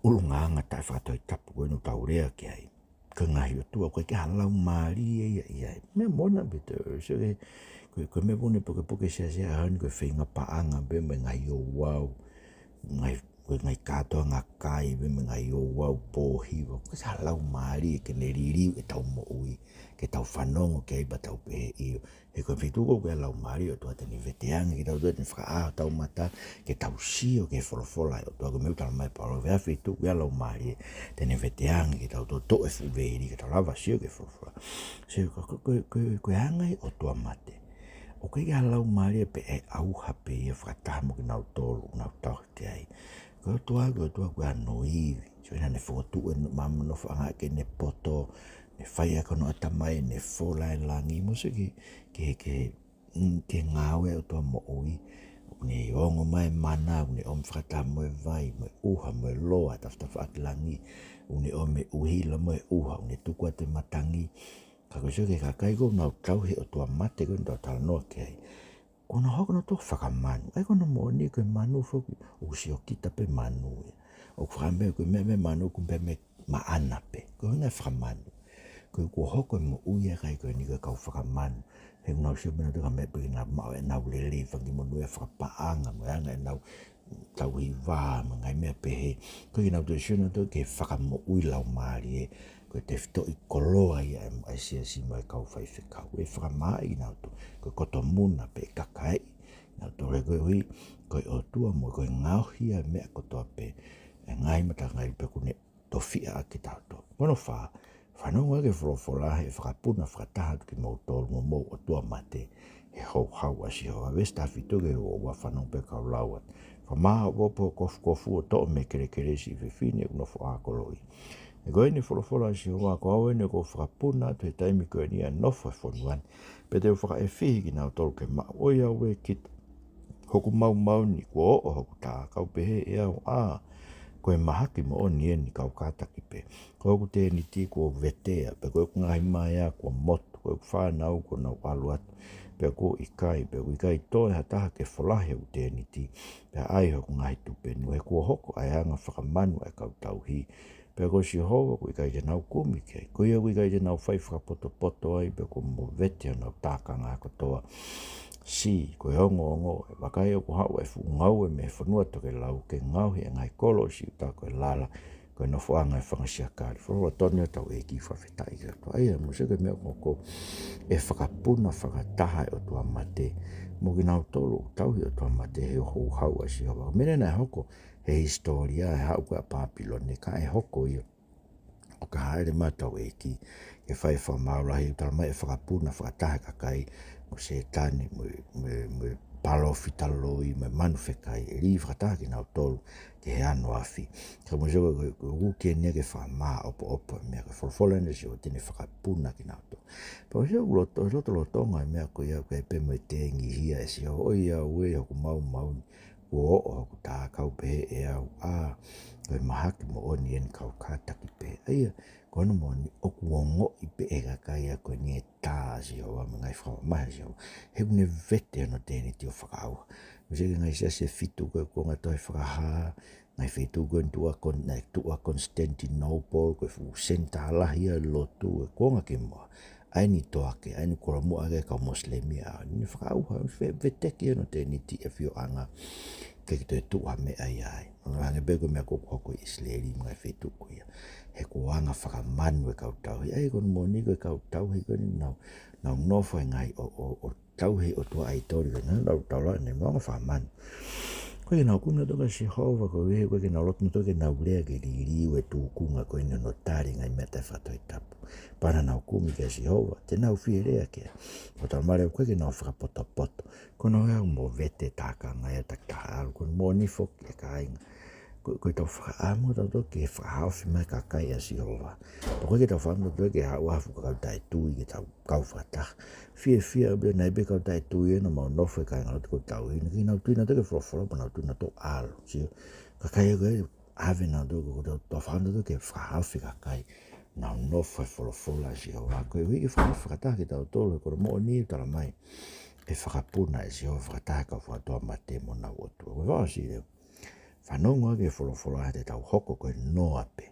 ʻulungaanga taʻefakatohitapu ko eni ʻoku tau lea ki ai. Ko e ngaahi ʻotua, ʻoku ʻikai ke ʻi ai ha laumālie ia ʻi ai. Meʻa moʻoni pē ʻetau, sio ki he, ko e, ko e meʻa moʻoni e pokepoke siasi he ʻaho ni, ko e feinga paʻanga pē mo e ngaahi ouau, ngaahi, ko e ngaahi kātoanga kai pē mo e ngaahi ouau pōhiva. ʻOku ʻikai ha laumālie ke ne liliu ʻetau moʻui, ke tau fanongo ki ai pea tau pehē ʻio. He ko e feituʻu ko ē ʻoku ʻi ai e laumālie ʻo e ʻOtua, te ne veteange kitautolu, te ne fakaʻā hotau mata ke tau sio ki he folofola ʻa e ʻOtua. Ko e meʻa ʻoku talamai ʻe Paula, ko e feituʻu ʻoku ʻi ai e laumālie, te ne veteange kitautolu, toʻo e fuʻu veili ke tau lava sio ki he folofola. Sio, ko, ko, ko, ko, ko e anga ia ʻo e ʻotua mate. ʻOku ʻikai ha laumālie pē, ʻe ʻauha pē ia fakataha mo kinautolu ʻoku nau tauhi ki ai. Ko e ʻOtua, ko e ʻOtua ko e ʻAnoivi. Sio, naʻa ne fokotuʻu e mama nofoʻanga ke ne poto, ne fai ʻaki hono ʻatamai, ne fola e langi, mo sio ki he, ki he, ki he, mm, ki he ngāue ʻa e ʻOtua moʻui. ʻOku ne ongo mai e mana, ʻoku ne ʻomi fakataha mo e vai, mo e ʻuha, mo e loa, tafatafaʻaki langi, ʻoku ne ʻomi e ʻuhila mo e ʻuha, ʻoku ne tuku atu e matangi. Ka ko e sio ki he kakai ko ē ʻoku nau tauhi e ʻotua mate ko ē naʻa tau talanoa ki ai, kuo nau hoko nautolu ʻo fakamanu. ʻA ia ko hono moʻoni ko e manu foki, ʻoku siokita pē manu ia. ʻOku fakamanu, ko e meʻa, meʻa manu ʻoku pē meʻa maʻana pē. Ko e ʻuhinga e fakamanu. Ko e kuo hoko e moʻui ʻa e kakai ko eni ko e kau fakamanu. He ʻoku nau sio pē nautolu ki he meʻa pē ke nau maʻu ʻenau lelei, fanga kiʻi monū ia fakapaʻanga, mo e anga ʻenau tauhi vā, mo e ngaahi meʻa pehē. Ko e ʻuhinga nautolu ʻoku sio nautolu ki he fakamoʻui laumālie, ko e tefitoʻi koloa ia ʻa e, ʻa e siasi mo e kau faifekau. ʻE fakamaaʻi kinautolu ko e koto muna pē, kakai nautolu, he koeʻuhi ko e ʻOtua mo e, ko e ngaohi ʻa e meʻa kotoa pē, e ngaahi matangi pē ʻoku ne tofiʻa ʻaki kitautolu. Ko hono fā, fanongo ki he folofola, he ʻe fakapuna fakataha atu kimoutolu mo homou ʻotua mate he houhau ʻa Sihova. Veesi taha fitu ki he ua ua, fanongo pē kau lau atu. Fakamāʻopoʻopo hoʻo kofukofu, ʻo toʻo mei he kelekele siʻi fefine ʻoku nofo ʻākoloʻi. He ko eni e folofola ʻa Sihova, ko au eni ʻoku ou fakapuna atu he taimi ko eni ʻa e nofo he fonua ni, pea te u fakaʻefihi kinautolu ke maʻu. ʻOiauē kita, hoku maumau ni, kuo oʻo hoku tā, kau pehē ʻe au, ʻĀ, ko e mahaki moʻoni eni, kau kātaki pē. Ko hoku tēniti kuo vetea, pea ko ʻeku ngaahi maea kuo motu, ko ʻeku fānau kuo nau ʻalu atu, pea kuo ʻikai, pea ʻoku ʻikai toe ha taha ke folahi hoku tēniti, pea ʻai hoku ngaahi tupenu, he kuo hoko ʻa e anga fakamanu ʻa e kau tauhi. Pea ko Sihova ʻoku ʻikai te nau kumi ki ai. Ko ia ʻoku ʻikai te nau fai fakapotopoto ai, pea kuo movete honau tākanga kotoa. C, ko e ongoongo, ʻE vakai, ʻoku haʻu ʻa e fuʻu ngaue mei he fonua tokelau, ke ngaohi ʻa e ngaahi kolo ʻo Siuta ko e lala, ko e nofoʻanga ʻo e fanga siakali. Folofola tonu ʻa hotau ʻEiki, fakafetaʻi ki he ʻOtua. ʻA ia, mou sio ki he meʻa ʻoku hoko, ʻe fakapuna fakataha e ʻotua mate mo kinautolu ʻoku tauhi e ʻotua mate he houhau ʻa Sihova. Ko e meʻa naʻe hoko he hisitōlia, ʻe haʻu ko ē ʻa Pāpilone, ka ʻe hoko ia ʻo ka hāʻele mai hotau ʻEiki ke fai e fakamaau lahi, ʻoku talamai ʻe fakapuna fakataha e kakai, mo Sētane, mo, mo, mo e palōfita loi, mo e manu fekai, ʻe lī fakataha kinautolu ki he ano afi. Ka mou sio ko e, ko e, ko e ʻuhinga eni ia ke fakamāʻopoʻopo e meʻa, ko e folofola eni ʻa Sihova te ne fakapuna kinautolu. Pea mou sio ʻoku loto, lotolotonga e meʻa ko ia, ko e pē mo e tengihia ʻe Sihova, ʻOiauē hoku maumau ni, kuo oʻo hoku tā, kau pehē ʻe au, ʻĀ, ko e mahaki moʻoni eni, kau kātaki pē. ʻA ia, ko hono moʻoni ʻoku ongoʻi pē ʻe he kakai ko eni e tā ʻa Sihova mo e ngaahi fakamamahi ʻa Sihova, he ʻoku ne vete hono tēniti ʻo fakaʻauha. Mou sio ki he ngaahi siasi ʻe fitu ko ē ʻoku ʻi he Tohi Fakahā, ngaahi feituʻu ko eni tuʻa Kon-, naʻe tuʻa Constantinople, ko e fuʻu senitā lahi ia ʻo e lotu ʻi he kuonga ki muʻa. ʻA eni toʻa ke, ʻa eni kolomuʻa ki he kau Mosilemi, ʻa eni fakaʻauha, ve-, veteki hono tēniti ʻe he ʻafioʻanga ke ʻikai toe tuʻu ha meʻa ia ai. ʻO hangē pē ko e meʻa ko ē ʻoku hoko ʻi ʻIsileli mo e ngaahi feituʻu ko ia. He ko e anga fakamanu e kau tauhi. ʻA ia ko hono moʻoni ko e kau tauhi ko eni nau, nau nofo he ngaahi ʻo, ʻo, ʻo tauhi e ʻotua ʻaitoli ko ē, nau taula ne mo anga fakamanu. ʻOku ʻikai ke nau kumi nautolu kia Sihova, koeʻuhi ʻoku ʻikai ke nau loto nautolu ke nau lea ke liliu e tūkunga ko eni hono tali e ngaahi meʻa taʻefakatohitapu. Pea naʻa nau kumi kia Sihova, te nau fie lea ki ai. ʻOku talamai leva ʻoku ʻikai ke nau fakapotopoto. Ko hono ʻuhinga ʻoku movete e tākanga ia ʻo takitaha ʻalu. Ko hono moʻoni foki ʻe kāinga, ko, ko ʻetau fakaʻamu ʻatautolu ke fakahaofi mai e kakai ʻa Sihova. Pea ʻoku ʻikai ke tau fakaʻamu ʻatautolu ke haʻu ha fuʻu kakai taʻetui ke tau kau fakataha. Fiefia ʻaupito, naʻe ʻi ai pē kau taʻetui ʻe nau mau nofo he kāingalotu ʻoku tau tauhi, naʻe ʻikai ke nau tui nautolu ki he folofola, pea nau tui nautolu ʻo ʻalu. Sio, kakai ko ē ʻave nautolu, ko ʻetau, tau fakaʻamu ʻatautolu ke fakahaofi e kakai ʻoku nau nofo he folofola ʻa Sihova, koeʻuhi ke fakahaofi fakataha kitautolu, he ko hono moʻoni ʻoku talamai ʻe fakapuna ʻe Sihova fakataha e kau fakaʻotua mate mo honau ʻotua. Ko e fakaʻosi leva, fanongo ki he folofola, he te tau hoko ko e noa pē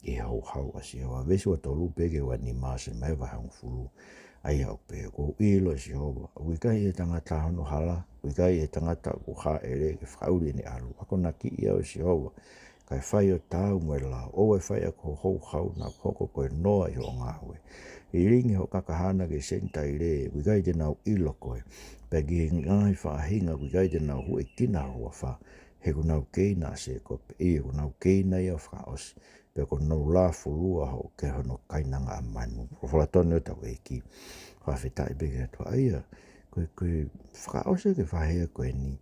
ʻi he houhau ʻa Sihova. Veesi ua tolu pē ki he ua nima ʻo Selemaia vahe hongofulu. ʻA ia ʻoku pehē, Kuo u ʻilo, ʻe Sihova, ʻoku ʻikai ʻi he tangata hono hala, ʻoku ʻikai ʻi he tangata ʻoku hāʻele ke fakaʻuli ʻene ʻalu. Akonakiʻi au, ʻe Sihova, kae fai ho taau mo e lao, ʻoua ʻe fai ʻaki ho houhau, naʻa ku hoko ko e noa ʻi hoʻo ngāue. Lilingi hoʻo kakahana ki he Senitaile, ʻoku ʻikai te nau ʻilo koe, pea ki he ngaahi faʻahinga ʻoku ʻikai te nau huʻekina ho huafa, he kuo nau keina ʻa Sēkope, ʻio, kuo nau keina ia ʻo fakaʻosi, pea kuo nau lāfulua hoʻo ke hono kainanga ʻa manu. Folofola tonu ʻa hotau ʻEiki. Fakafetaʻi pē ki he ʻOtua. ʻA ia, ko e, ko e fakaʻosi ki he vahe ko eni,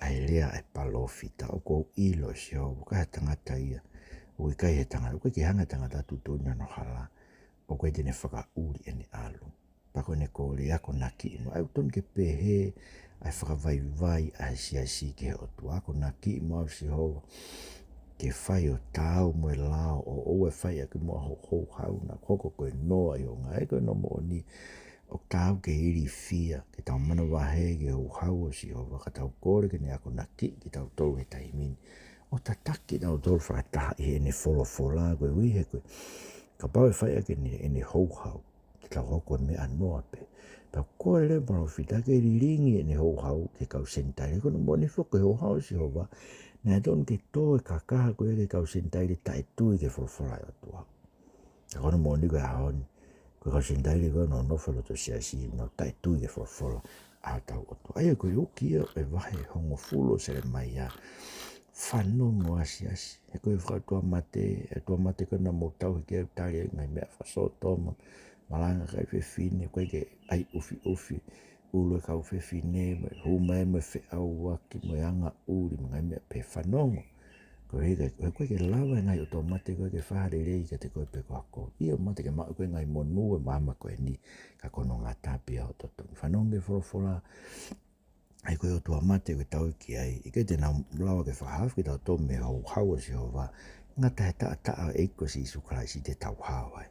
ʻa e lea ʻa e palōfita, ʻoku ou ʻilo ʻe Sihova, ʻoku ʻikai ha tangata ia, ʻoku ʻikai ha tangata, ʻoku ʻikai ke hanga ʻe ha tangata ʻo tuʻutuʻuni hono hala, ʻoku ʻikai te ne fakaʻuli ʻene ʻalu. Pea ko ʻene kole, akonakiʻi mo au. ʻOku totonu ke pehē ʻa e fakavaivai ʻa e siasi ki he ʻOtua, akonakiʻi mo au Sihova, ke fai ʻo taau mo e lao, ʻo ʻoua ʻe fai ʻaki muʻa ho houhau, naʻa hoko ko e noa ʻi ho ngāue. Ko hono moʻoni, ʻoku taau ke ilifia, ke tau manavahē ki he houhau ʻo Sihova, ka tau kole ke ne akonakiʻi kitautolu he taimi ni, ʻo tataki kitautolu fakataha ʻi heʻene folofola. Koeʻuhi he ko e, kapau ʻe fai ʻaki ʻene, ʻene houhau, te tau hoko ko e meʻa noa pē. Pea ko e lea ʻa e palōfita ke lilingi ʻene houhau ki he kau Senitaile. Ko hono moʻoni foki, ko e houhau ʻo Sihova, naʻe totonu ke tō e kakaha ko ia ki he kau Senitaile taʻetui ki he folofola ʻa e ʻOtua. Ka ko hono moʻoni ko e ʻaho ni, ko e kau Senitaile ko ē ʻoku nau nofo ʻi loto siasi, ʻoku nau taʻetui ki he folofola ʻa hotau ʻOtua. ʻA ia ko e uki ia ʻo e vahe hongofulu ʻo Selemaia. Fanongo ā siasi, he ko e fakaʻotuamate, ʻotuamate ko ē naʻa mou tauhi ki ai, tali ai e ngaahi meʻa fakasōtoma, malanga ʻa e kakai fefine, ʻoku ʻikai ke ʻai ʻufiʻufi ʻulu e kau fefine, mo e hū mai mo e feʻauaki, mo e angaʻuli, mo e ngaahi meʻa pehē. Fanongo. Koeʻuhi he ʻoku ʻikai ke lava e ngaahi ʻotuamate ko ē ke fai ha lelei kiate koe pe ko ha kovi. ʻIo, mate ke maʻu ʻe koe e ngaahi monū ʻo e māmani ko eni, ka ko hono ngata pē ia ho totongi. Fanongo ki he folofola, ʻa ia ko e ʻotuamate ʻoku ke tauhi ki ai, ʻikai te nau lava ke fakahaofi kitautolu mei he houhau ʻo Sihova, ngata he taʻataʻa ʻo e ʻEiki ko Sīsū Kalaisi te tau hao ai.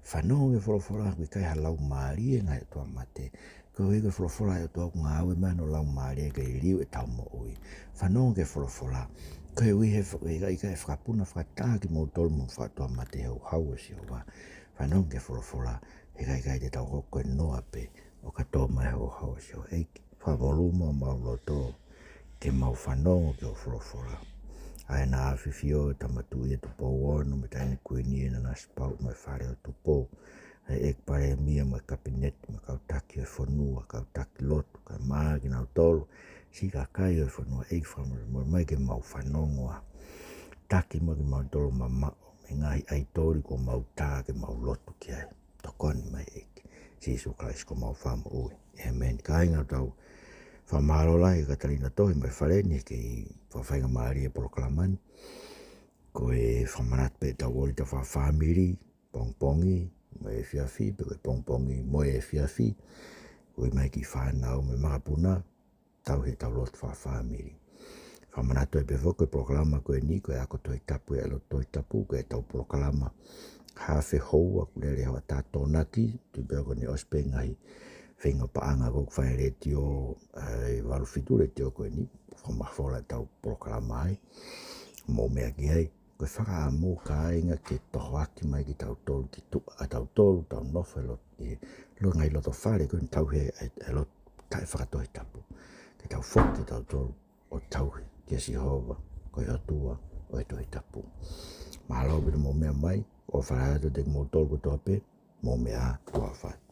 Fanongo ki he folofola, ʻoku ʻikai ha laumālie e ngaahi ʻotuamate, koeʻuhi ko e folofola ʻa e ʻOtua ʻoku ngāue mai hono laumālie ke liliu ʻetau moʻui. Fanongo ki he folofola, koeʻuhi he fo-, ʻe ʻikai, ʻikai fakapuna fakataha kimoutolu mo e fakaʻotuamate he houhau ʻo Sihova. Fanongo ki he folofola, he ʻikai, ʻikai te tau hoko ko e noa pē, ʻo ka tō mai e houhau ʻo Sihova. ʻEiki, fakamolū muʻa homau loto ke mau fanongo ki hoʻo folofola. ʻA ē naʻa ʻafifio, Tama Tuʻi ʻa Tupou Ono, mo e Taʻahine Kuini ʻa Nanasipauʻu, mo e Fale ʻo Tupou, ʻa e ʻEiki Palēmia, mo e Kapineti, mo e kau taki ʻo e fonua, kau taki lotu, kae ʻumaʻā kinautolu siʻi kakai ʻo e fonua. ʻEiki, fakamolemole mai ke mau fanongo ā. Taki mai kimautolu mamaʻo mei he ngaahi ʻaitoli kuo mau tā ke mau lotu ki ai. Tokoni mai ʻEiki. Sīsū Kalaisi ko homau Fakamoʻui. ʻĒmeni. Kāinga, tau fakamālō lahi kia Katalina Tohi mo e fale ni he kei fakafaingamālie e polokalama ni. Ko e fakamanatu pē ʻetau ʻōlita fakafāmili, pongipongi mo e efiafi, pe ko e pongipongi mo e efiafi. Ui mai e kiʻi fānau mo e makapuna, tauhi ʻetau lotu fakafāmili. Fakamanatu ai pē foki ko e polokalama ko eni ko e ako Tohi Tapu ʻi he lotu Tohi Tapu, ko ʻetau polokalama haafe houa ʻoku lele he hoʻatā Tokonaki, tui pē au ko eni ʻosi pē ngaahi feinga paʻanga ko ē ʻoku fai he letiō, ʻa e valu fitu letiō ko eni, fakamafola ʻetau polokalama ai, mou meʻa ki ai. Ko e fakaʻamu, kāinga, ke tohoaki mai kitautolu ki tuʻa, ʻa tautolu ʻoku tau nofo he loto, ʻi he loto, ngaahi loto fale ko eni tauhi e, e lotu taʻefakatohitapu. Ke tau foki kitautolu ʻo tauhi kia Sihova, ko e ʻOtua ʻo e Tohi Tapu. Mālō ʻaupito hoʻomou meʻa mai, ʻofa lahi atu kiate kimoutolu kotoa pē, mou meʻa ā, tuʻa ʻofa atu.